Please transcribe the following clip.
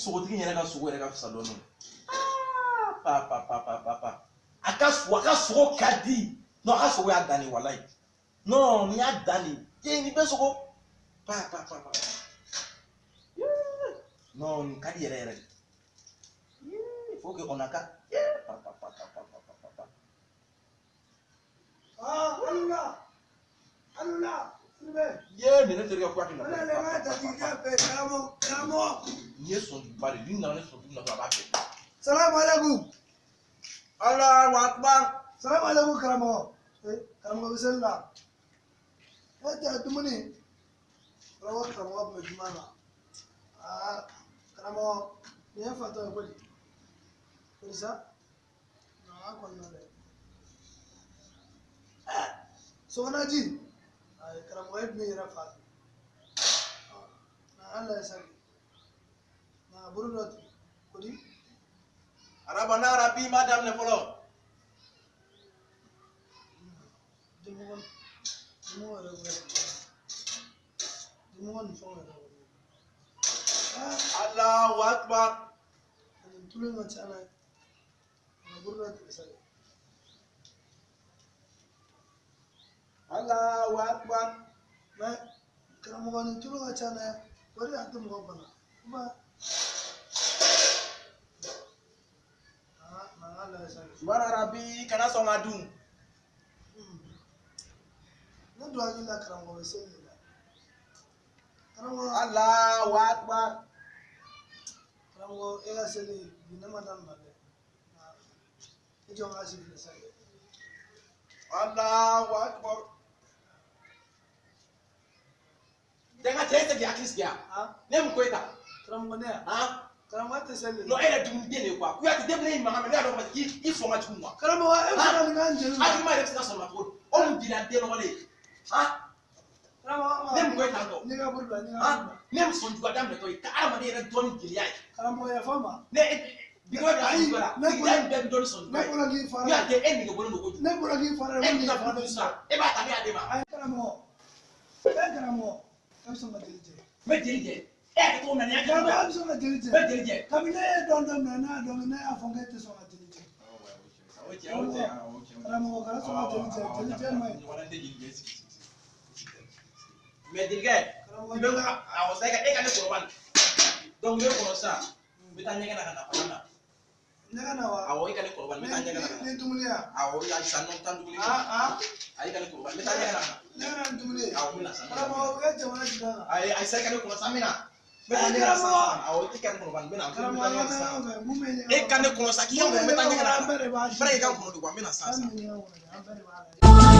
Sogotigi in yɛrɛ ka sogo yɛrɛ ka fisa dɔɔnin. Aa pa pa pa pa pa pa. A ka sogo ka di. Non, a ka sogo y'a dan de, walayi. Non, nin y'a dan de. Ee, nin bɛɛ sogo. Pa pa pa pa. Non, nin ka di yɛrɛ yɛrɛ de. Il faut que on a qu'à. Pa pa pa pa pa pa pa pa. Ah, Alula! Alula! Sidibe! Ye, nin ne terikɛ Kuyate na. Ne le ka jatigikɛ fɛ karamɔgɔ karamɔgɔ. Nin ye sɔnjuguba de ye. Ni nana ni sɔnjugu na dɔrɔn, a b'a bɛɛ. Salamu alaikum. Allahu akbar. Salamu alaikum karamɔgɔ. Eh, karamɔgɔ bɛ seli la. E tɛ dumuni. Karamɔgɔ karamɔgɔ tun bɛ juma la. Aa, karamɔgɔ, nin ye fatɔ ye koyi. Kodi sa? A kɔni na dɛ. Ɛ, sokɔnɔji. Ayi, karamɔgɔ e tun bɛ yɛrɛ fa. Na ala ye sali. Na buru dɔ tu. Kodi? Araba n'a arabi ma daminɛ fɔlɔ. Dimɔgɔ dimɔgɔ yɛrɛ bɛ dimɔgɔ ni fɛnw yɛrɛ bɛ. Aa, Allahu akbar. nin tulu in ka ca dɛ. Na buru dɔ tigɛ sa dɛ. Allahu akbar. Mɛ karamɔgɔ nin tulu ka ca dɛ. O de y'a to mɔgɔ bana. Kuma. Aa, na ala ye sali. Subhana rabbi, kana sɔn ka dun. Ne don hakili la karamɔgɔ bɛ seli de la. Karamɔgɔ. Allahu akbar. Karamɔgɔ e ka seli bi ne ma daminɛ dɛ. I jɔ n ka sigi sa dɛ. Allahu akbar. Cɛ, n ka cɛ, e tɛ k'i hakili sigi yan. Ah, Ne mun ko e ta? Karamɔgɔ ne yan. Han? Karamɔgɔ e tɛ seli de Non, la. e yɛrɛ dumuni den de ye quoi. Kuyate, depuis ne y'i mankan mɛn, ne y'a dɔn parce que i sɔn ka jugu quoi. Karamɔgɔ e bɛ se ka nin k'an jeli la. Hakilima yɛrɛ bɛ se ka sɔn ma cogo di? O mun dira den nɔgɔlen ye? Han? Karamɔgɔ Ne mun ko e tan tɔ? N'i ka buru bila, n'i ka Han? buru bila. Ne mun sɔn juguya daminɛtɔ ye ka hadamaden yɛrɛ dɔn ni jeliya ye. Karamɔgɔ yafa n ma. Ne e bi kɔ bila Ayi, sɔn juguya la. ne Sigida in bɛɛ bɛ dɔn ni sɔn Ne juguya ye. bɔra k'i fara. Kuyate, e nege bɔlen don kojugu. Ne bɔra k'i fara. E mun ka dumuni san? E b'a ta ne y'a d'e ma. Ayi karamɔgɔ. E karamɔgɔ. E bɛ sɔn ka jeli jɛ. N bɛ jeli jɛ. E y'a kɛ cogo min na, nin y'a kɛ cogo Karamɔgɔ e min bɛ sɔn ka jeli na. N bɛ jɛ. jeli jɛ. Kabini ne ye dɔn daminɛ, ne y'a dɔn, ne y'a fɔ k'e tɛ sɔn ka jeli jɛ. O cɛ, o cɛ, o cɛ. Karamɔgɔ kana sɔn ka jeli jɛ. Jeli jɛ man ɲi. Mɛ jelikɛ, Karamɔgɔ i bɛ ka awɔ sa, e ka ne kɔrɔba nin. Donc n bɛ kɔnɔ sisan, n bɛ taa ɲɛgɛn na ka na fana na. Ɲɛgɛn na wa? Awɔ, i ka ne kɔrɔba nin, n bɛ taa ɲɛgɛn na ka na. Ni dumuni ya? Awɔ, i ka sisan nɔ taa dumuni kɛ. Ah ah. Ayi, i ka ne kɔrɔba nin, n bɛ taa ɲɛgɛn na ka na. Ɲɛgɛn na ni dumuni ye. Awɔ, n bɛ na sisan. Karamɔgɔ o bɛ kɛ jamana jumɛn kan? Ayi, ayi sa, i ka ne kɔnɔ sisan, n bɛ na. N bɛ taa ɲɛgɛn na sisan. Awɔ, i ka ne kɔrɔba nin, n bɛ na. N bɛ Karamɔgɔ taa an ka ɲɛgɛn na taa sisan. ɲɔgɔn fɛ. Mun bɛ ɲɛgɛn E ka ne kɔnɔ sa, k'i ka kɔnɔ, n bɛ taa ɲɛgɛn na An ka bɛɛ na. de b'a N fana k'i ka kɔnɔ de quoi, n bɛ na sisan An sisan. bɛ ɲɛgɛn kɔnɔ dɛ, an bɛɛ de b'a la.